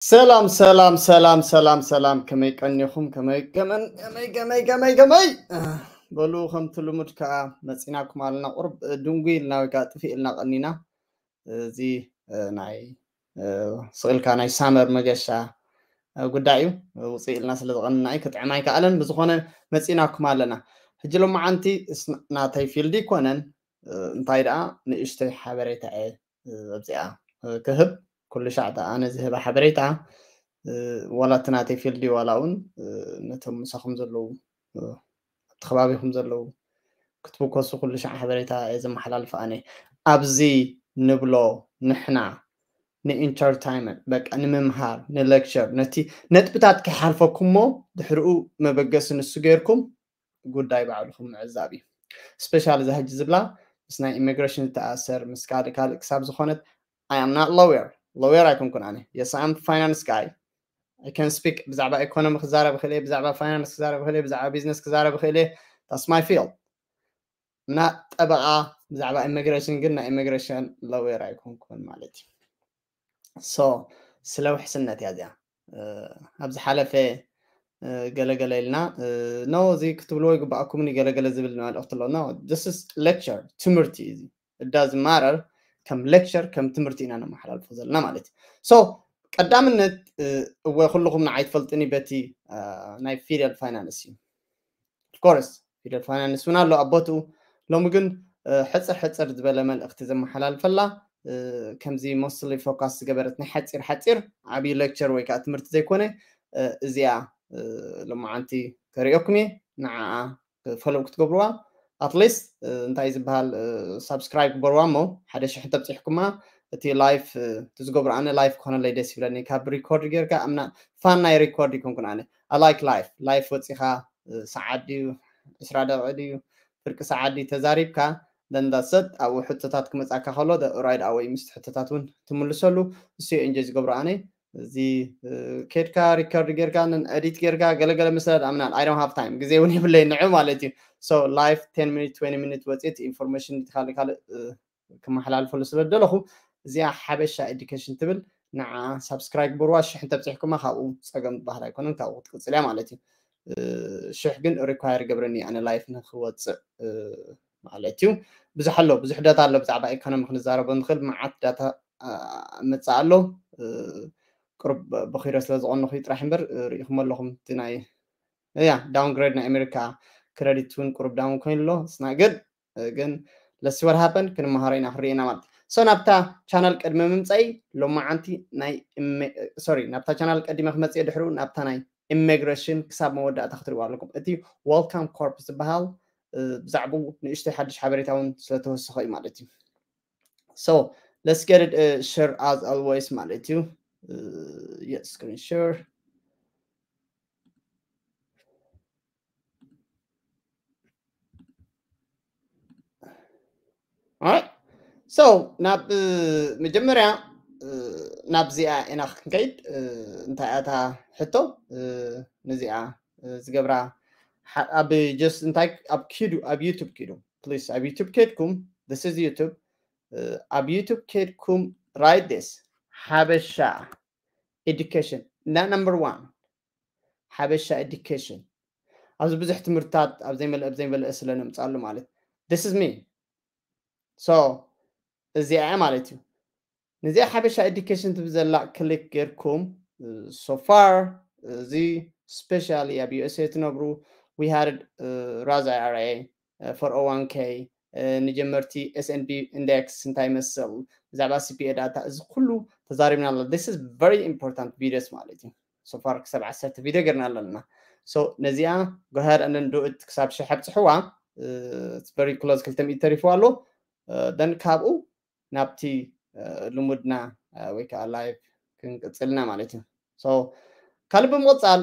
ሰላም ሰላም ሰላም ሰላም ሰላም፣ ከመይ ቀኒኹም? ከመይ ከመን ከመይ ከመይ ከመይ ከመይ በሉ። ከምቲ ልሙድ ከዓ መፂናኩም ኣለና። ቁርብ ድንጉይ ኢልና ወይ ከዓ ጥፊእ ኢልና ቀኒና። እዚ ናይ ስቕልካ ናይ ሳመር መገሻ ጉዳይ እዩ። ውፅእ ኢልና ስለ ዝቐንና እዩ፣ ክጥዕም ኣይከኣለን። ብዝኾነ መፂናኩም ኣለና። ሕጂ ሎማዓንቲ ናተይ ፊልድ ይኮነን፣ እንታይ ደኣ ንእሽተይ ሓበሬታ እየ ኣብዚኣ ክህብ። ኩሉ ሻዕ ደኣ ኣነ ዝህባ ሓበሬታ ዋላ እቲ ናተይ ፊልድ ዋላ እውን ነቶም ምሳኹም ዘለዉ ኣብቲ ከባቢኹም ዘለዉ ክትብኮሱ ኩሉ ሻዕ ሓበሬታ እየ ዘመሓላልፍ። ኣነ ኣብዚ ንብሎ ንሕና ንኢንተርታይመንት በቃ ንምምሃር ንሌክቸር ነቲ ነጥብታት ከይሓልፈኩሞ ድሕሪኡ መበገሲ ንሱ ገይርኩም ጉዳይ ባዕልኹም ምዕዛብ እዩ። ስፔሻል እዛ ሕጂ ዝብላ ምስ ናይ ኢሚግሬሽን ዝተኣሰር ምስ ካልእ ካልእ ክሳብ ዝኾነት I am not lawyer lawyer ኣይኮንኩን ኣነ። Yes, I am finance guy. I can speak ብዛዕባ ኢኮኖሚ ክዛረብ ይኽእል እየ፣ ብዛዕባ ፋይናንስ ክዛረብ ይኽእል እየ፣ ብዛዕባ ቢዝነስ ክዛረብ ይኽእል እየ። That's my field. እና ጠበቓ ብዛዕባ ኢሚግሬሽን ግን ናይ ኢሚግሬሽን ሎየር ኣይኮንኩን ማለት እዩ። ሶ ስለ ውሕስነት እያ እዚኣ። ኣብ ዝሓለፈ ገለገለ ኢልና ኖ እዚ ክትብልዎ ይግባኣኩምን ገለገለ ዝብል መልእኽቲ ኣሎ። ኖ this is lecture ትምህርቲ እዩ። እዚ እዳ ዝማረር ከም ሌክቸር ከም ትምህርቲ ኢና ነመሓላልፎ ዘለና ማለት እዩ። ሶ ቀዳምነት እወ ኩልኹም ንዓይ ትፈልጥኒ በቲ ናይ ፊደል ፋይናንስ እዩ። ኦፍኮርስ ፊደል ፋይናንስ እውን ኣሎ ኣብ ቦትኡ። ሎሚ ግን ሕፅር ሕፅር ዝበለ መልእኽቲ ዘመሓላልፈላ ከምዚ ሞስትሊ ፎካስ ዝገበረት ናይ ሓፂር ሓፂር ዓብዪ ሌክቸር ወይ ከዓ ትምህርቲ ዘይኮነ እዚኣ ሎማዓንቲ ከሪኦኩም እየ። ንዓኣ ፎሎው ክትገብርዋ ኣትሊስት እንታይ ዝበሃል ሳብስክራይብ ግበርዋ እሞ ሓደ ሽሕ እንተብፂሕኩማ እቲ ላይፍ እቲ ዝገብሮ ኣነ ላይፍ ክኾነለይ ደስ ይብለኒ። ካብ ሪኮርድ ጌርካ ኣምና ፋን ናይ ሪኮርድ ይኮንኩን ኣነ። I like life. ላይፍ ወፂኻ ሰዓት ድዩ ዕስራ ደቂቕ ድዩ ፍርቂ ሰዓት ድዩ ተዛሪብካ ደንዳሰት ኣብኡ ሕቶታት ክመፃካ ከሎ ራይድ ኣወይ ምስቲ ሕቶታት እውን ትምልሰሉ እሱ እንጆ ዝገብሮ ኣነ። እዚ ኬድካ ሪከርድ ጌርካ ንን ኤዲት ጌርካ ገለገለ ምስለ ኣምናን I don't have time ግዜ እውን የብለይ ንዑ ማለት እዩ። So life ten minute twenty minute ወፅት ኢንፎርሜሽን ካልእ ካልእ ክመሓላልፈሉ ስለ ደለኹ እዚኣ ሓበሻ ኤዱኬሽን ትብል ንዓ ሳብስክራይብ ግበርዋ። ሽሕ እንተብፂሕኩማ ካብኡ ፀገም ዝበሃል ኣይኮነን፣ ካብኡ ክትቅፅል እያ ማለት እዩ። ሽሕ ግን ሪኳየር ገብረኒ ኣነ ላይፍ ንክወፅእ ማለት እዩ። ብዙሕ ኣሎ፣ ብዙሕ ዳታ ኣሎ ብዛዕባ ኢኮኖሚ ክንዛረቦ ንኽእል፣ መዓት ዳታ መፅእ ኣሎ። ቁሩብ በኺረ ስለ ዝቐነኹ ጥራሕ እምበር ርኢኹም ኣለኹም እቲ ናይ ያ ዳውንግሬድ ናይ ኣሜሪካ ክረዲት እውን ቁሩብ ዳውን ኮይኑ ኣሎ። ስና ግን ግን let's see what happen ክንመሃሮ ኢና ክንርኢ ኢና ማለት። So ናብታ ቻናል ቅድሚ ምምፀይ ሎማዓንቲ ናይ ሶሪ ናብታ ቻናል ቀዲመ ክመፅእ ድሕሩ ናብታ ናይ ኢሚግሬሽን ክሳብ መወዳእታ ክትሪእዋ ኣለኩም። እቲ ዌልካም ኮርፕ ዝበሃል ብዛዕባኡ ንእሽተይ ሓድሽ ሓበሬታ እውን ስለተወሰኸ እዩ ማለት እዩ። So let's get it share as always ማለት እዩ። Yes, screen share. Alright. So ናብ መጀመርያ ናብዚኣ ኢና ክንከይድ። እንታይ ኣታ ሕቶ ነዚኣ ዝገብራ ኣብ ጀስት እንታይ ኣብ ኪዱ ኣብ ዩቱብ ኪዱ ፕሊስ ኣብ ዩቱብ ከድኩም this is YouTube ኣብ ዩቱብ ከድኩም write this ሓበሻ ኤዱኬሽን እና ነምበር ዋን ሓበሻ ኤዱኬሽን ኣብዚ ብዙሕ ትምህርትታት ኣብ ዘይመልአ ኣብ ዘይመልአ ስለ ነምፃሉ ማለት this is me so እዚኣ ማለት እዩ። ነዚኣ ሓበሻ ኤዱኬሽን ትብል ዘላ ክሊክ ጌርኩም so far እዚ ስፔሻሊ ኣብ USA ትነብሩ we had Roth IRA four oh one k ንጀመርቲ S&P index እንታይ ይመስል ብዛዕባ C P A data እዚ ኩሉ ተዛሪብና ኣሎ። This is very important videos ማለት እዩ። So far ክሳብ ዓሰርተ ቪድዮ ጌርና ኣለና። So ነዚኣ go ahead and do it ክሳብ ሽሕ ኣብፅሕዋ። It's very close ክልተ ሚእቲ ተሪፍዋ ኣሎ። Then ካብኡ ናብቲ ልሙድና ወይ ከዓ ላይቭ ክንቅፅልና ማለት እዩ። So ካልእ ብምቕፃል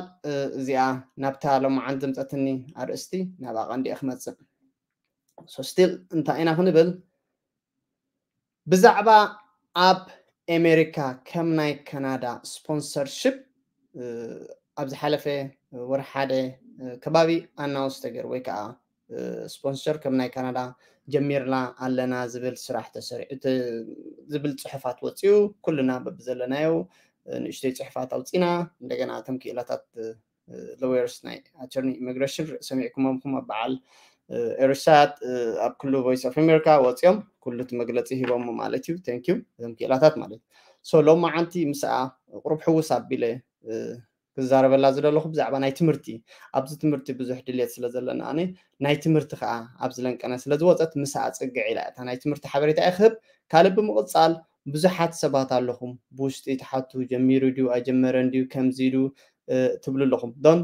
እዚኣ ናብታ ሎማዓንቲ ዘምፀትኒ ኣርእስቲ ናብኣ ቀንዲኣ ክመፅእ። So still እንታይ ኢና ክንብል ብዛዕባ ኣብ ኣሜሪካ ከም ናይ ካናዳ ስፖንሰርሽፕ ኣብ ዝሓለፈ ወርሒ ሓደ ከባቢ ኣናውንስ ተገይሩ ወይ ከዓ ስፖንሰር ከም ናይ ካናዳ ጀሚርና ኣለና ዝብል ስራሕ ተሰሪዑ ዝብል ፅሑፋት ወፂኡ ኩልና በብዘለናዮ ንእሽተይ ፅሑፋት ኣውፂና። እንደገና እቶም ክኢላታት ሎየርስ ናይ ኣተርኒ ኢሚግሬሽን ሰሚዕኩሞም ኹም ኣብ በዓል ኤርሳት ኣብ ክሉ ቮይስ ኦፍ ኣሜሪካ ወፂኦም ኩሉ እቲ መግለፂ ሂቦም ማለት እዩ። ቴንክ ዩ እዞም ክኢላታት ማለት እዩ። ሎማዓንቲ ምስኣ ቁሩብ ሕውስ ኣቢለ ክዛረበላ ዝደለኹ ብዛዕባ ናይ ትምህርቲ፣ ኣብዚ ትምህርቲ ብዙሕ ድልየት ስለ ዘለና ኣነ ናይ ትምህርቲ ከዓ ኣብዚ ለንቀነ ስለ ዝወፀት ምስኣ ፅግዕ ኢላ እታ ናይ ትምህርቲ ሓበሬታ እየ ክህብ። ካልእ ብምቕፃል ብዙሓት ሰባት ኣለኹም ብውሽጢ ትሓቱ ጀሚሩ ድዩ ኣጀመረን ድዩ ከምዚ ኢሉ ትብሉ ኣለኹም ዶን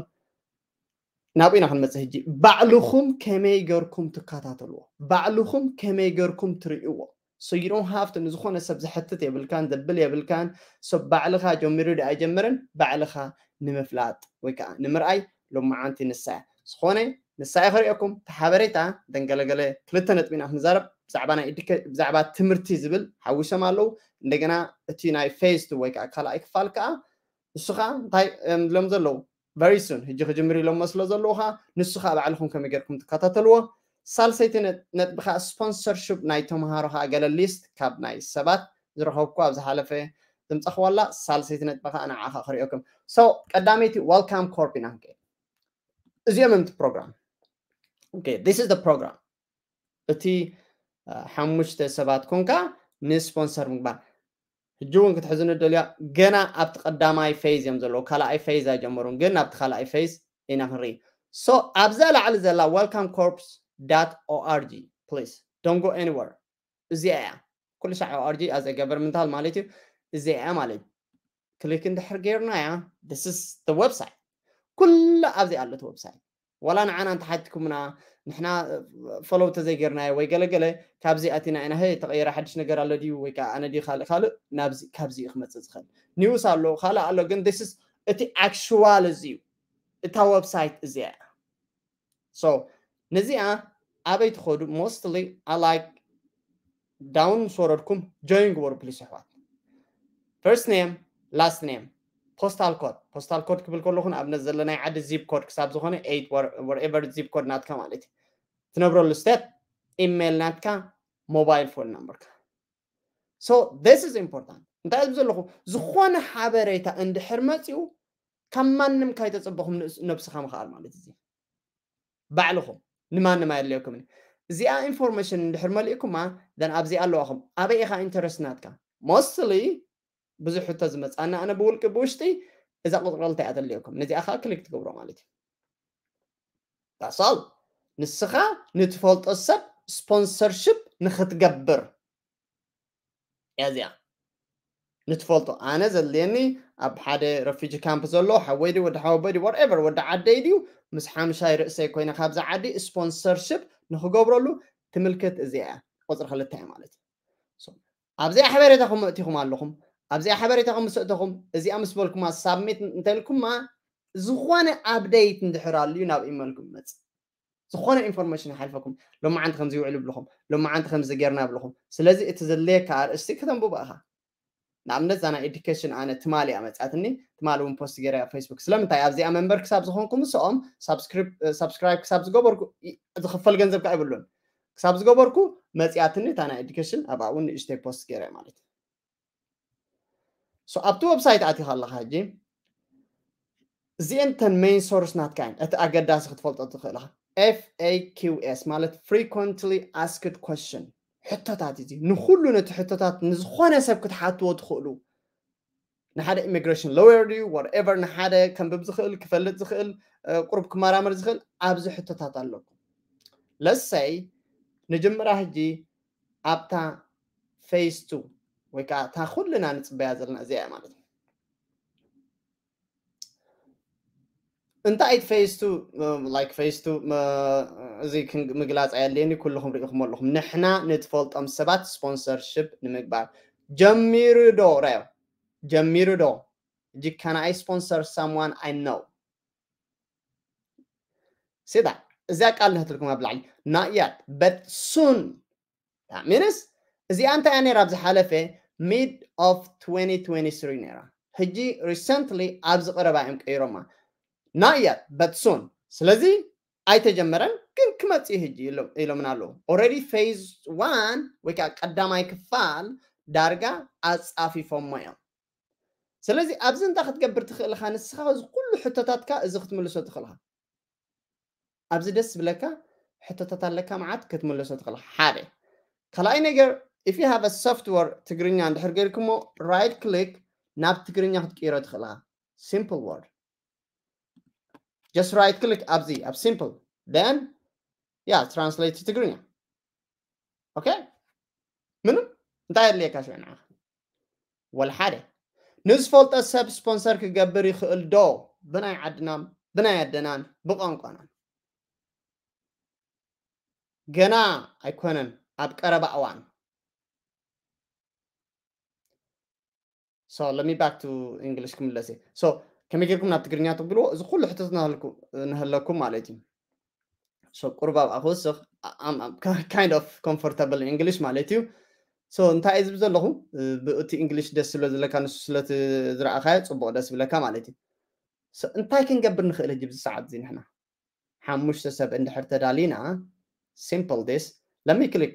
ናብኡ ኢና ክንመፅእ ሕጂ። ባዕልኹም ከመይ ገርኩም ትከታተልዎ፣ ባዕልኹም ከመይ ገርኩም ትርእይዎ። So you don't have to ንዝኾነ ሰብ ዘሕትት የብልካን ዘብል የብልካን። ሰብ ባዕልኻ ጀሚሩ ዶ ኣይጀመረን ባዕልኻ ንምፍላጥ ወይ ከዓ ንምርኣይ ሎማዓንቲ ንሳ እያ። ዝኾነ ንሳ እየ ከርእየኩም እቲ ሓበሬታ። ደንገለገለ ክልተ ነጥቢ ኢና ክንዛረብ ብዛዕባ ናይ ብዛዕባ ትምህርቲ ዝብል ሓዊሶም ኣለዉ። እንደገና እቲ ናይ ፌዝ ቱ ወይ ከዓ ካልኣይ ክፋል ከዓ ንሱ ከዓ እንታይ እዮም ዝብሎም ዘለዉ very soon ሕጂ ክጅምር ኢሎሞ ስለ ዘለዉ ከዓ ንሱ ከዓ ባዕልኹም ከመይ ጌርኩም ትከታተልዎ። ሳልሰይቲ ነጥቢ ከዓ ስፖንሰርሽፕ ናይ ተምሃሮ ከዓ ገለ ሊስት ካብ ናይ ሰባት ዝረኸብኩ ኣብ ዝሓለፈ ዘምፀኽዋላ ሳልሰይቲ ነጥቢ ከዓ ንዓኻ ክርእየኩም። So ቀዳመይቲ ዋልካም ኮርፕ ኢና ክንከይድ። እዚኦም እዮም እቲ ፕሮግራም። Okay, this is the program። እቲ ሓሙሽተ ሰባት ኮንካ ንስፖንሰር ምግባር። ሕጂ እውን ክትሕዝኑ ደልያ ገና ኣብቲ ቀዳማይ ፌዝ እዮም ዘለዉ። ካልኣይ ፌዝ ኣይጀመሩን ግን ኣብቲ ካልኣይ ፌዝ ኢና ክንርኢ። So ኣብዛ ላዕሊ ዘላ welcome corps dot org please don't go anywhere። እዚኣ እያ ኩሉ ሻዕ ኦኣርጂ as a governmental ማለት እዩ። እዚኣ እያ ማለት ክሊክ እንድሕር ጌርናያ this is the website ኩላ ኣብዚ ኣለቲ website። ዋላ ንዓና እንተሓትኩምና ንሕና ፎሎው ተዘይጌርናዮ ወይ ገለገለ ካብዚ ኣቲና ኢና ሀ ተቐየረ ሓድሽ ነገር ኣሎ ድዩ ወይ ከዓ ኣነ ድዩ ካልእ ካልእ ናብዚ ካብዚ እዩ ክመፅእ ዝኽእል። ኒውስ ኣሎ ካልእ ኣሎ ግን this is እቲ actual እዚ እዩ። እታ website እዚኣ እያ። So ነዚኣ ኣበይ ትኸዱ? Mostly I like down ምስ ወረድኩም join ግበሩ please ኣሕዋት። First name, last name, postal code። Postal code ክብል ከለኹ ንኣብነት ዘለናይ ዓዲ zip code ክሳብ ዝኾነ eight wherever zip code ናትካ ማለት እዩ። ትነብረሉ state፣ ኢሜይል ናትካ፣ ሞባይል ፎን ናምበርካ። So this is important። እንታይ ዝብ ዘለኹ ዝኾነ ሓበሬታ እንድሕር መፂኡ ካብ ማንም ካይተፀበኹም ነብስኻ ምኽኣል ማለት እዚ ባዕልኹም ንማንም ኣየድልየኩምን። እዚኣ ኢንፎርሜሽን እንድሕር መሊእኩማ then ኣብዚኣ ኣለዋኹም። ኣበይ ኢኻ ኢንተረስት ናትካ? Mostly ብዙሕ ሕቶ ዝመፅኣና ኣነ ብውልቂ ብውሽጢ እዛ ቁፅሪ ክልተ እያ ተድልየኩም። ነዚኣ ከዓ ክሊክ ትገብሮ ማለት እዩ። That's all። ንስኻ ንትፈልጦ ሰብ ስፖንሰርሽፕ ንክትገብር እያ እዚኣ። ንትፈልጦ ኣነ ዘድልየኒ ኣብ ሓደ ረፊጂ ካምፕ ዘሎ ሓወይ ድዩ ወዲ ሓወቦይ ድዩ whatever ወዲ ዓደይ ድዩ ምስ ሓምሻይ ርእሰይ ኮይነ ካብዛ ዓዲ ስፖንሰርሽፕ ንክገብረሉ ትምልክት እዚኣ እያ። ቁፅሪ ክልተ እያ ማለት እዩ። ኣብዚኣ ሓበሬታኹም መእቲኹም ኣለኹም። ኣብዚኣ ሓበሬታኹም ምስ ኣእተኹም እዚኣ ምስ በልኩማ ሳብሚት እንተልኩማ ዝኾነ ኣፕደይት እንድሕር ኣልዩ ናብ ኢመልኩም ይመፅእ። ዝኾነ ኢንፎርሜሽን ይሓልፈኩም። ሎማዓንቲ ከምዚ ይውዕል ይብልኹም፣ ሎማዓንቲ ከምዚ ጌርና ይብልኹም። ስለዚ እቲ ዘድልየካ ኣርእስቲ ከተንብቦ ኢኻ። ንኣብነት እዛ ናይ ኤዱኬሽን ኣነ ትማሊ እያ መፅኣትኒ። ትማሊ እውን ፖስት ገይረ ኣብ ፌስቡክ። ስለምንታይ ኣብዚኣ መንበር ክሳብ ዝኾንኩ ምስኦም ሳብስክራይብ ክሳብ ዝገበርኩ ዝኽፈል ገንዘብ ከዓ ይብሉን። ክሳብ ዝገበርኩ መፅኣትኒ እታ ናይ ኤዱኬሽን ኣብኣ እውን ንእሽተይ ፖስት ገይረ ማለት እዩ። ኣብቲ ዌብሳይት ኣቲኻ ኣለኻ ሕጂ እዚአን ተን ሜን ሶርስ ናትካ እየን። እቲ ኣገዳሲ ክትፈልጦ ትኽእል ኢኻ። ኤፍ ኤ ኪው ኤስ ማለት ፍሪኮንትሊ ኣስክድ ኮስችን ሕቶታት እዚ ንኩሉ ነቲ ሕቶታት ንዝኾነ ሰብ ክትሓትዎ ትኽእሉ ንሓደ ኢሚግሬሽን ሎየር ድዩ whatever ንሓደ ከንብብ ዝኽእል ክፈልጥ ዝኽእል ቁሩብ ክመራመር ዝኽእል ኣብዚ ሕቶታት ኣለኩም። ለሰይ ንጅምራ ሕጂ ኣብታ ፌስ ቱ ወይ ከዓ እታ ኩልና ንፅበያ ዘለና እዚኣ እያ ማለት እዩ። እንታይ እቲ ፌስ ቱ ላይክ ፌስ ቱ እዚ ምግላፅ ኣየድልየኒ ኩልኹም ርኢኹም ኣለኹም። ንሕና ንትፈልጦም ሰባት ስፖንሰርሽፕ ንምግባር ጀሚሩ ዶ ራዮ ጀሚሩ ዶ? Can I sponsor someone I know? See that እዚኣ ቃል ንህትልኩም ኣብ ላዕሊ not yet but soon ሚንስ እዚኣ እንታይ እያ ነይራ ኣብ ዝሓለፈ ሚድ ኦፍ twenty twenty-three ነይራ። ሕጂ ሪሰንትሊ ኣብዚ ቀረባ እዮም ቀይሮማ። Not yet but soon። ስለዚ ኣይተጀመረን ግን ክመፅእ ሕጂ ኢሎምና ኣለዉ። Already phase one ወይ ከዓ ቀዳማይ ክፋል ዳርጋ ኣፃፊፎሞ እዮም። ስለዚ ኣብዚ እንታይ ክትገብር ትኽእል ኢኻ? ንስኻ እዚ ኩሉ ሕቶታትካ እዚ ክትምልሶ ትኽእል ኢኻ። ኣብዚ ደስ ዝብለካ ሕቶታት ኣለካ፣ መዓት ክትምልሶ ትኽእል ኢኻ። ሓደ። ካልኣይ ነገር፣ if you have a software ትግርኛ እንድሕር ገይርኩሞ፣ right click ናብ ትግርኛ ክትቅይሮ ትኽእል ኢኻ። Simple word. Just right click ኣብዚ ኣብ simple, then yeah, translate to ትግርኛ። Okay? ምንም እንታይ የድልየካ ሽዑ ንዓኻ? ወላ ሓደ። ንዝፈልጦ ሰብ ስፖንሰር ክገብር ይኽእል ዶ? ብናይ ዓድናን ብናይ ኣደናን ብቋንቋናን። ገና ኣይኮነን፣ ኣብ ቀረባ እዋን። So let me back to English ክምለስ እየ። So ከመይ ጌርኩም ናብ ትግርኛ ትብልዎ? እዚ ኩሉ ሕቶት ንሃልኩ- ንሃለኩም ማለት እዩ። So ቁሩብ ኣብኣ ክውስኽ፣ I'm- I'm kind of comfortable in English ማለት እዩ። So እንታይ እየ ዝብል ዘለኹ? እ፣ ብእቲ English ደስ ስለ ዝብለካ፣ ንሱ ስለ ዝረኣኻዮ ጽቡቕ ደስ ይብለካ ማለት እዩ። So እንታይ ክንገብር ንኽእል ሕጂ ብዚ ሰዓት እዚ ንሕና? ሓሙሽተ ሰብ እንድሕር ተዳሊና፣ simple this, let me click,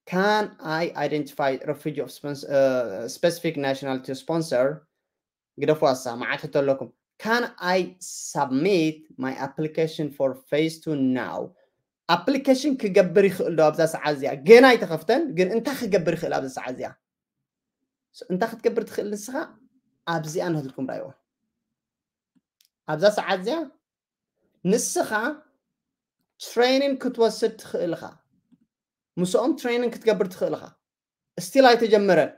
can I identify refugee of spons- uh, specific nationality sponsor? ግደፉ ኣሳ፣ መዓት ሕቶ ኣለኩም። Can I submit my application for phase two now? ኣፕሊኬሽን ክገብር ይኽእል ዶ ኣብዛ ሰዓት እዚኣ? ገና ኣይተኸፍተን፣ ግን እንታይ ክገብር ይኽእል ኣብዛ ሰዓት እዚኣ? So እንታይ ክትገብር ትኽእል ንስኻ? ኣብዚኣ ንህልኩም ራይዎ። ኣብዛ ሰዓት እዚኣ ንስኻ ትሬኒንግ ክትወስድ ትኽእል ኢኻ። ምስኦም ትሬኒንግ ክትገብር ትኽእል ኢኻ። ስቲል ኣይተጀመረን።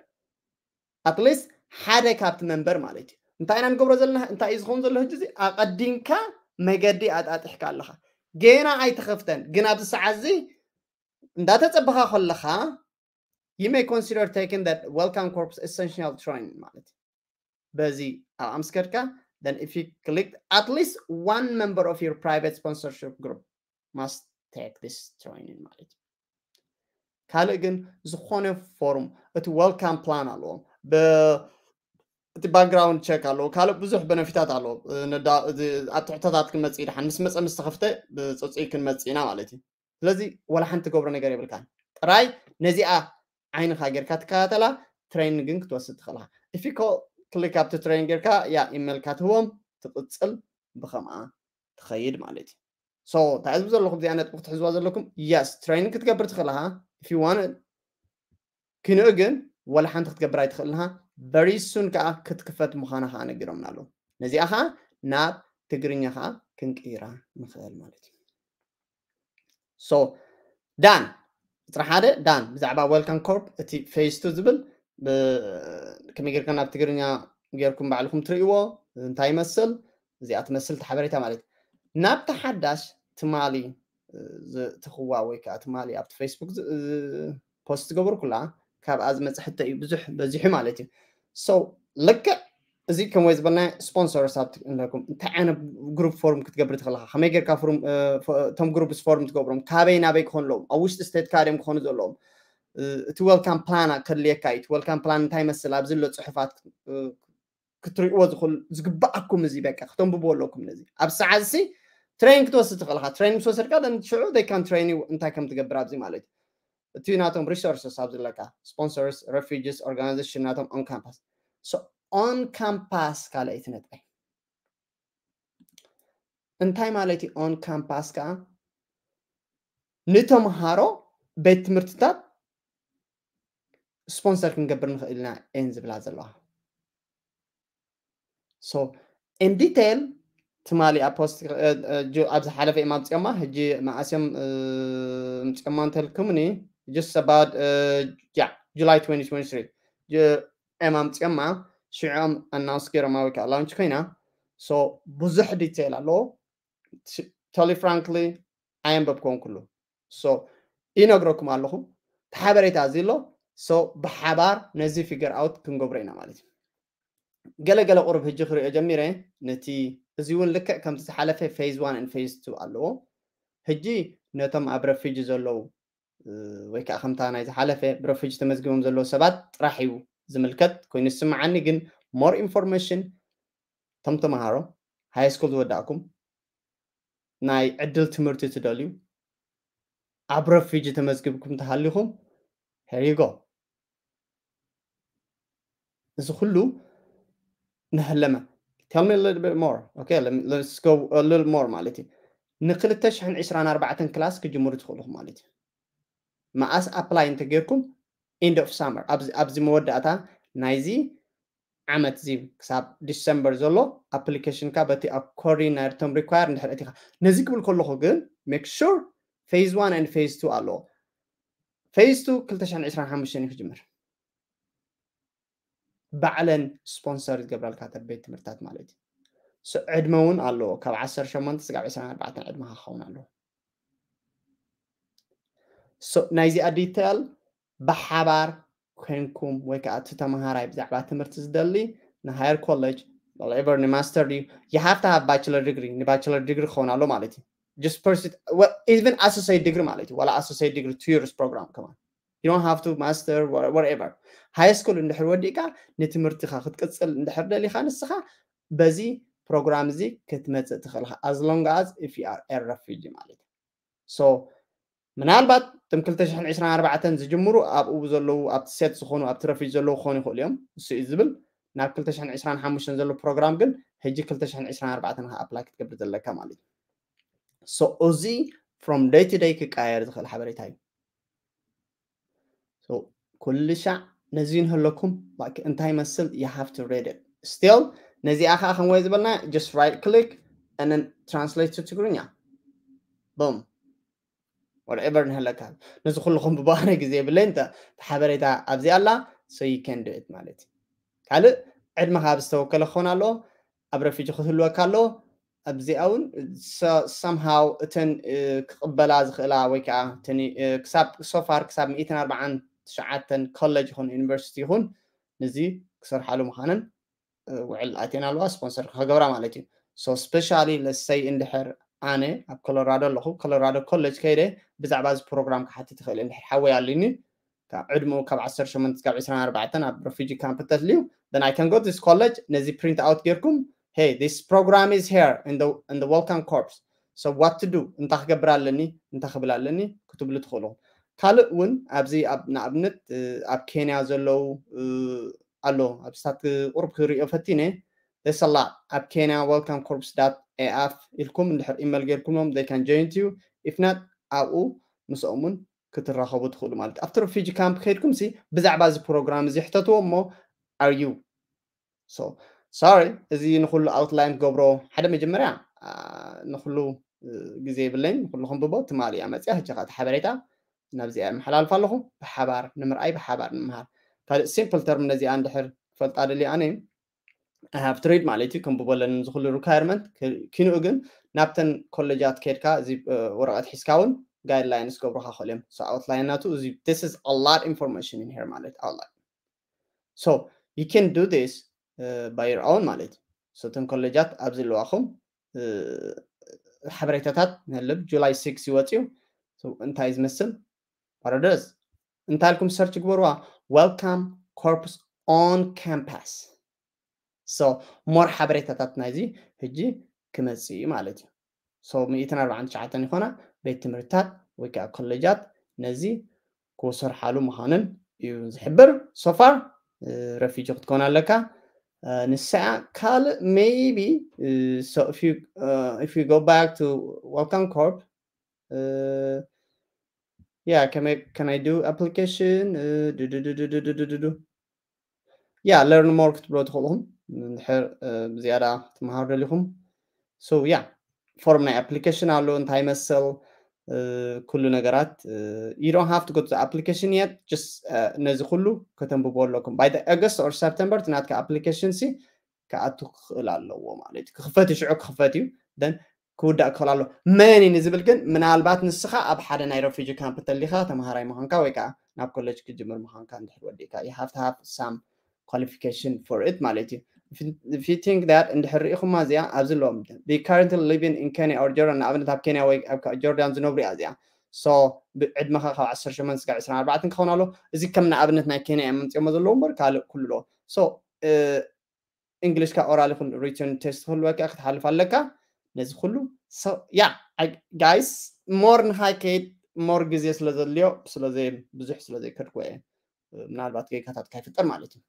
ኣትሊስት ሓደ ካብቲ መንበር ማለት እዩ። እንታይ ኢና ንገብሮ ዘለና? እንታይ እዩ ዝኸውን ዘሎ? ሕጂ እዚ ኣቐዲምካ መገዲ ኣጣጢሕካ ኣለኻ። ገና ኣይተኸፍተን፣ ግን ኣብዚ ሰዓት እዚ እንዳተጸበኻ ከለኻ you may consider taking that Welcome Corps essential training ማለት እዩ። በዚ ኣብ ኣምስከድካ then if you click, at least one member of your private sponsorship group must take this training ማለት እዩ። ካልእ ግን ዝኾነ ፎርም እቲ welcome plan ኣለዎም፣ ብ- እቲ ባክግራውንድ ቸክ ኣለዎ፣ ካልእ ብዙሕ በነፊታት ኣለዎ። እ፣ ነዳ- እዚ ኣብ ትሕተታት ክንመጽእ ይደሓን ምስ መጸ ምስ ተኸፍተ ብጽጹይ ክንመጽእ ኢና ማለት እዩ። ስለዚ ወላ ሓንቲ ትገብሮ ነገር የብልካን። ጥራይ ነዚኣ ዓይንኻ ጌርካ ትከታተላ፣ ትሬኒንግ ግን ክትወስድ ትኽእልኻ። ኢፊኮ ክሊክ ኣብቲ ትሬኒንግ ጌርካ ያ ኢሜልካ ትህቦም፣ ትቕጽል፣ ብኸምኣ ትኸይድ ማለት እዩ። So እንታይ ዝብል ዘለኹም እዚኣ ነጥቢ ክትሕዝዋ ዘለኩም፣ የስ ትሬኒንግ ክትገብር ትኽእልኻ if you want, ክንኡ ግን ወላ ሓንቲ ክትገብር ኣይትኽእልንኻ። በሪ ሱን ከዓ ክትክፈት ምዃና ከዓ ነጊሮምና ኣለዉ። ነዚኣ ከዓ ናብ ትግርኛ ከዓ ክንቅይራ ንኽእል ማለት እዩ። So ዳን፣ ቁፅሪ ሓደ ዳን፣ ብዛዕባ ዌልካም ኮርፕ እቲ ፌስ ቱ ዝብል ብ- ከመይ ጌርካ ናብ ትግርኛ ጌርኩም ባዕልኩም ትርእይዎ እንታይ ይመስል? እዚኣ ትመስል እቲ ሓበሬታ ማለት እዩ። ናብቲ ሓዳሽ ትማሊ እ፣ ዘእትኽዋ ወይ ከዓ ትማሊ ኣብቲ ፌስቡክ ዝ- እ፣ ፖስት ዝገበርኩላ ካብኣ ዝመፀ ሕቶ እዩ ብዙሕ በዚሑ ማለት እዩ። So ልክዕ እዚ ከም ወይ ዝበልና ስፖንሰርስ ኣብቲ እንለኩም እንታይ ዓይነት ግሩፕ ፎርም ክትገብር ትኽእልኻ፣ ከመይ ጌርካ ፎርም እ፣ ፎ- እቶም ግሩፕስ ፎርም ትገብሮም ካበይ ናበይ ክኾኑ ኣለዎም፣ ኣብ ውሽጢ ስቴትካ ድዮም ክኾኑ ዘለዎም፣ እ፣ እቲ ዌልካም ፕላን ከድልየካ እዩ። እቲ ዌልካም ፕላን እንታይ ይመስል ኣብዚ ኣሎ ፅሑፋት እ፣ ክትሪእዎ ዝኽእል ዝግባኣኩም እዚ በቃ ክተንብብዎ ኣለኩም። ነዚ ኣብ ሰዓት እዚ ትሬን ክትወስድ ትኽእልኻ። ትሬን ምስ ወሰድካ then ሽዑ they can train you እንታይ ከም ትገብር ኣብዚ ማለት እዩ። እቲ ናቶም ሪሶርስስ ኣብ ዝለካ ስፖንሰርስ፣ ሬፊጂስ ኦርጋናይዜሽን ናቶም ኦን ካምፓስ። So ኦን ካምፓስ ካልኣይቲ ነጥበይ እንታይ ማለት እዩ? ኦን ካምፓስ ከዓ ንተምሃሮ ቤት ትምህርትታት ስፖንሰር ክንገብር ንኽእል ኢና እየን ዝብላ ዘለዋ። So in detail ትማሊ ኣብ ፖስት እ፣ እ፣ ጁ- ኣብ ዝሓለፈ እዮም ኣምፅኦማ። ሕጂ መኣስ እዮም እ፣ ኣምፅኦማ እንተልኩምኒ just about ያ ጁላይ twenty twenty-three ዩ- እዮም ኣምፅኦማ። ሽዑ እዮም ኣናውንስ ገይሮማ ወይ ከዓ ላውንች ኮይና። So ብዙሕ ዲቴይል ኣለዎ። ቶሊ ፍራንክሊ ኣየንበብኮን ኩሉ። So ይነግረኩም ኣለኹ እቲ ሓበሬታ እዚ ኣሎ። So ብሓባር ነዚ ፊገር ኣውት ክንገብሮ ኢና ማለት እዩ። ገለ ገለ ቁሩብ ሕጂ ክሪኦ ጀሚረ። ነቲ እዚ እውን ልክዕ ከምቲ ዝሓለፈ ፌዝ ዋን ን ፌዝ ቱ ኣለዎ። ሕጂ ነቶም ኣብ ረፊጂ ዘለዉ እ፣ ወይ ከዓ ከምታ ናይ ዝሓለፈ ብረፊጂ ተመዝጊቦም ዘለዉ ሰባት ጥራሕ እዩ ዝምልከት ኮይኑ ዝስምዓኒ። ግን ሞር ኢንፎርሜሽን እቶም ተምሃሮ ሃይ ስኩል ዝወዳእኩም ናይ ዕድል ትምህርቲ ትደልዩ ኣብ ረፊጂ ተመዝጊብኩም ተሃሊኹም here you go። እዚ ኩሉ ንህለመ tell me a little bit more okay let me, let's go a little more ማለት እዩ። ን ክልተ ሽሕን ዕስራን ኣርባዕተን ክላስ ክጅምሩ ትኽእሉ ማለት እዩ። መኣስ ኣፕላይ እንተጌርኩም end of summer ኣብዚ መወዳእታ ናይዚ ዓመት እዚ ክሳብ ዲሰምበር ዘሎ ኣፕሊኬሽንካ በቲ ኣኮርዲን ናይቶም ሪኳየር እንድሕር እቲኻ ነዚ ክብል ከለኹ ግን make sure phase one and phase two ኣለዎ። phase two ክልተ ሽሕን ዕስራን ሓሙሽተን እዩ ክጅምር። ባዕለን ስፖንሰር ዝገብራልካ ቤት ትምህርታት ማለት እዩ። ዕድመ እውን ኣለዎ ካብ ዓሰርተ ሸሞንተ ስጋብ ዕስራን ኣርባዕተን ዕድመኻ ክኸውን ኣለዎ። ናይዚኣ ዲቴል ብሓባር ኮንኩም ወይ ከዓ እቲ ተምሃራይ ብዛዕባ ትምህርቲ ዝደሊ ንሃየር ኮሌጅ whatever ንማስተር ድዩ you have to have bachelor degree ንባችለር ዲግሪ ክኸውን ኣሎ ማለት እዩ። Just pursue even associate degree ማለት እዩ። ዋላ associate degree two years program ከማን you don't have to master whatever high school እንድሕር ወዲእካ ንትምህርትኻ ክትቅፅል እንድሕር ደሊኻ ንስኻ በዚ ፕሮግራም እዚ ክትመፅእ ትኽእልካ as long as if you are a refugee ማለት እዩ። So ምናልባት እቶም ክልተ ሽሕን ዕስራን ኣርባዕተን ዝጅምሩ ኣብኡ ዘለዉ ኣብቲ ሴት ዝኾኑ ኣብቲ ረፊጅ ዘለዉ ክኾኑ ይኽእሉ እዮም። እሱ እዩ ዝብል ናብ ክልተ ሽሕን ዕስራን ሓሙሽተን ዘሎ ፕሮግራም ግን ሕጂ ክልተ ሽሕን ዕስራን ኣርባዕተን ኢኻ ኣፕላይ ክትገብር ዘለካ ማለት እዩ። So እዚ from day to day ክቀያየር ዝኽእል ሓበሬታ እዩ። So ኩሉ ሻዕ ነዚ ንህለኩም እንታይ መስል you have to read it still ነዚኣ ከዓ ከምወይ ዝበልና just right click and then translate to ትግርኛ boom whatever ንህለካ ነዚ ኩሉ ከንብቦ ኣነ ግዜ የብለይን። እቲ ሓበሬታ ኣብዚ ኣላ so you can do it ማለት እዩ። ካልእ ዕድመኻ ኣብ ዝተወከለ ክኸውን ኣለዎ። ኣብ ረፊጂ ክህልወካ ኣለዎ። ኣብዚኣ እውን somehow እተን ክቕበላ ዝኽእላ ወይ ከዓ ክሳብ so far ክሳብ ሚእትን ኣርባዓን ትሽዓተን ኮሌጅ ይኹን ዩኒቨርሲቲ ይኹን ነዚ ክሰርሓሉ ምዃነን ውዕል ኣትየን ኣለዋ ስፖንሰር ክገብራ ማለት እዩ። So specially let's say እንድሕር ኣነ ኣብ ኮሎራዶ ኣለኹ ኮሎራዶ ኮሌጅ ከይደ ብዛዕባ እዚ ፕሮግራም ክሓትት ይኽእል እንድሕር ሓወይ ኣሉኒ ካብ ዕድመኡ ካብ ዓሰርተ ሸሞንተ ካብ ዕስራን ኣርባዕተን ኣብ refugee camp ተትልዩ then I can go to this college ነዚ print out ጌርኩም hey this program is here in the in the welcome corps so what to do እንታይ ክገብር ኣለኒ እንታይ ክብል ኣለኒ ክትብሉ ትኽእሉ። ካልእ እውን ኣብዚ ንኣብነት ኣብ ኬንያ ዘለዉ ኣሎ ኣብ ስታት ቁሩብ ክሪኦ ፈቲነ there's a lot ኣብ ኬንያ welcome corps dot af ኢልኩም እንድሕር ኢመል ጌርኩምሎም they can join you if not ኣብኡ ምስኦም እውን ክትራኸቡ ትኽእሉ ማለት ኣብቲ refugee camp ከይድኩም ሲ ብዛዕባ እዚ ፕሮግራም እዚ ሕተትዎ እሞ are you so sorry እዚ ንኩሉ outline ክገብሮ ሓደ መጀመርያ ንኩሉ ግዜ የብለይን ንኩሉ ክንብቦ ትማሊ እያ መፅያ ሕጂ ከዓ ሓበሬታ ናብዚኣ የመሓላልፍ ኣለኹ ብሓባር ንምርኣይ ብሓባር ንምሃር ካልእ simple term ነዚኣ እንድሕር ክፈልጣ ደልየ ኣነ I have to read ማለት እዩ ክንብቦ ኣለኒ ዝኩሉ requirement ኪንኡ ግን ናብተን ኮሌጃት ከድካ እዚ ወረቀት ሒዝካ እውን guidelines ገብሩካ ክእል እዮም outline ናቱ እዚ this is a lot information in here ማለት outline so you can do this by your own ማለት እዩ እተን ኮሌጃት ኣብዚ ኣለዋኹም ሓበሬታታት ንህልብ July six ይወፅዩ እንታይ ዝመስል what it is እንታይ ኢልኩም search ግበርዋ welcome corps on campus so more ሓበሬታታት ናይዚ ሕጂ ክመፅእ እዩ ማለት እዩ so ሚእትን ኣርባዓን ትሽዓተን ይኾና ቤት ትምህርትታት ወይ ከዓ ኮሌጃት ነዚ ክሰርሓሉ ምዃንን እዩ ዝሕብር so far refugee ክትኮን ኣለካ ንሳ ካልእ maybe so if you uh, if you go back to welcome corps uh, yeah can I, can I do application uh, do, do, do, do, do, do, do, do. yeah learn more ክትብሎ ትኽእልኹም እንድሕር ዝያዳ ትመሃሩ ደሊኹም so yeah form ናይ application ኣሎ እንታይ መሰል ኩሉ ነገራት you don't have to go to the application yet just ነዚ ኩሉ ከተንብቦ ኣለኩም by the August or September እቲ ናትካ application ሲ ክኣቱ ክኽእል ኣለዎ ማለት እዩ ክኽፈት እዩ ሽዑ ክኽፈት እዩ then ክውዳእ ክኽእል ኣሎ መን እዩ ዝብል ግን ምናልባት ንስኻ ኣብ ሓደ ናይ refugee camp ተሊኻ ተምሃራይ ምዃንካ ወይ ከዓ ናብ ኮሌጅ ክጅምር ምዃንካ እንድሕር ወዲእካ you have to have some qualification for it ማለት እዩ if you think that እንድሕር ርኢኹማ እዚኣ ኣብዚ ኣለዎም they currently living in Kenya or Jordan ንኣብነት ኣብ ኬንያ ወይ ኣብ ጆርዳን ዝነብሩ እያ እዚኣ so ዕድመኻ ካብ ዓሰርተ ሸሞንተ ስጋብ ዕስራን ኣርባዕተን ክኸውን ኣሎ እዚ ከም ንኣብነት ናይ ኬንያ እዮም መምፅኦሞ ዘለዉ እምበር ካልእ ኩሉ ኣለዎ so እንግሊሽካ oral ይኹን written test ክህልወካ ክትሓልፍ ኣለካ ነዚ ኩሉ yeah guys more ንኻይ ከይድ more ግዜ ስለ ዘድልዮ ስለዘይ ብዙሕ ስለ ዘይከድኩ እየ ምናልባት ጌጋታት ካይፍጠር ማለት እዩ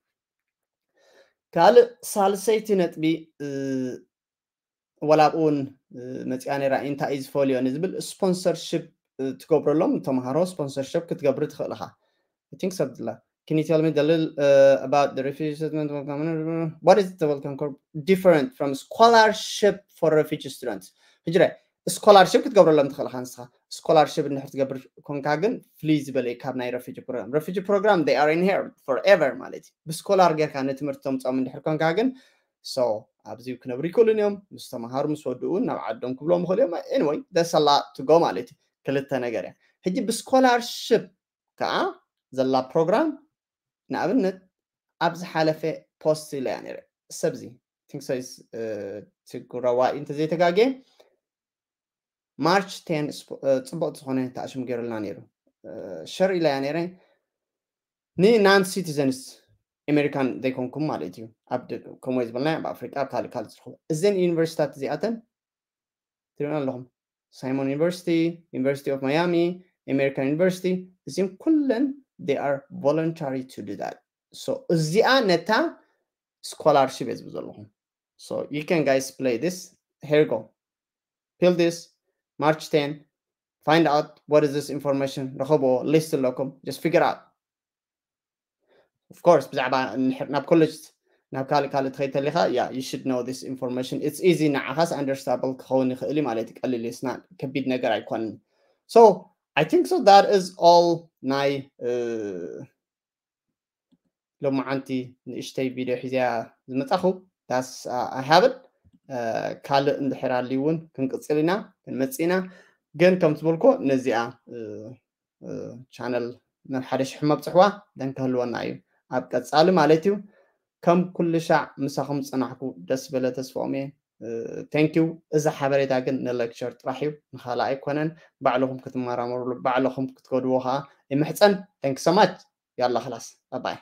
ካልእ ሳልሰይቲ ነጥቢ፣ ዋላ ኣብኡ እውን መፅያ ነራ፣ እንታይ እዩ ዝፈልዮ ንዝብል ስፖንሰርሽፕ ትገብረሎም ተምሃሮ ስፖንሰርሽፕ ክትገብሪ ትኽእል ኢኻ። I think so. Can you tell me the little uh, about the refugee settlement? What is the Welcome Corps different from scholarship for refugee students? ሕጂ ስኮላርሽፕ ክትገብረሎም ትኽእል ኢኻ ንስኻ። ስኮላርሽፕ እንድሕር ትገብር ኮንካ ግን ፍሊ ዝበለ ካብ ናይ ረፊጂ ፕሮግራም። ረፊጂ ፕሮግራም they are in here forever ማለት እዩ። ብስኮላር ጌርካ ንትምህርቲ ተምፅኦም እንድሕር ኮንካ ግን so ኣብዚ ክነብሩ ይክእሉን እዮም። ምስ ተምሃሩ ምስ ወድኡ ናብ ዓዶም ክብሎም ይኽእሉ እዮም። Anyway, that's a lot to go ማለት እዩ። ክልተ ነገር እያ። ሕጂ ብስኮላርሽፕ ከዓ ዘላ ፕሮግራም ንኣብነት ኣብ ዝሓለፈ ፖስት ኢለ እያ ነረ ሰብዚ ትንክሶይስ ትጉረዋ እንተዘይተጋጌ ማርች ቴን ጽቡቕ ዝኾነ ተኣሽም ገይሩልና ነይሩ። ሸር ኢለያ ነይረ ንናን ሲቲዘንስ ኣሜሪካን ዘይኮንኩም ማለት እዩ። ኣብ ከምኡ ዝበልና ኣብ ኣፍሪቃ ኣብ ካልእ ካልእ ዝረኽቡ እዘን ዩኒቨርሲታት እዚኣተን ትሪእና ኣለኹም። ሳይሞን ዩኒቨርሲቲ፣ ዩኒቨርሲቲ ኦፍ ማያሚ፣ ኣሜሪካን ዩኒቨርሲቲ፣ እዚም ኩለን they are voluntary to do that። So እዚኣ ነታ ስኮላርሽፕ እየ ዝብል ዘለኹም። So you can guys play this. Here you go. Fill this March ten. Find out what is this information. ረኸብዎ ሊስት ኣለኩም. Just figure out. Of course ብዛዕባ ናብ ኮሌጅ ናብ ካልእ ካልእ ትኸይድ ተሊኻ yeah, you should know this information. It's easy ንዓኻስ understandable ክኸውን ይኽእል ማለት እዩ። ቀሊል ስና ከቢድ ነገር ኣይኮንን። So I think so that is all ናይ ሎማዓንቲ ንእሽተይ ቪድዮ ሒዝያ ዝመጻኹ that's I have it. ካልእ እንድሕር ኣልዩ እውን ክንቅጽል ኢና ክንመጽእ ኢና። ግን ከም ትብልኮ ነዚኣ ቻነል ናብ ሓደ ሽሕ መብፅሕዋ ደን ክህልወና እዩ ኣብ ቀጻሊ ማለት እዩ። ከም ኩሉ ሻዕ ምሳኹም ዝጸናሕኩ ደስ በለ ተስፋኦም እየ። Thank you። እዚ ሓበሬታ ግን ንሌክቸር ጥራሕ እዩ ንኻልእ ኣይኮነን። ባዕልኹም ክትመራመሩሉ ባዕልኹም ክትከድዎ ከዓ ይምሕፀን። Thank you so much. ያላ ክላስ ባይ።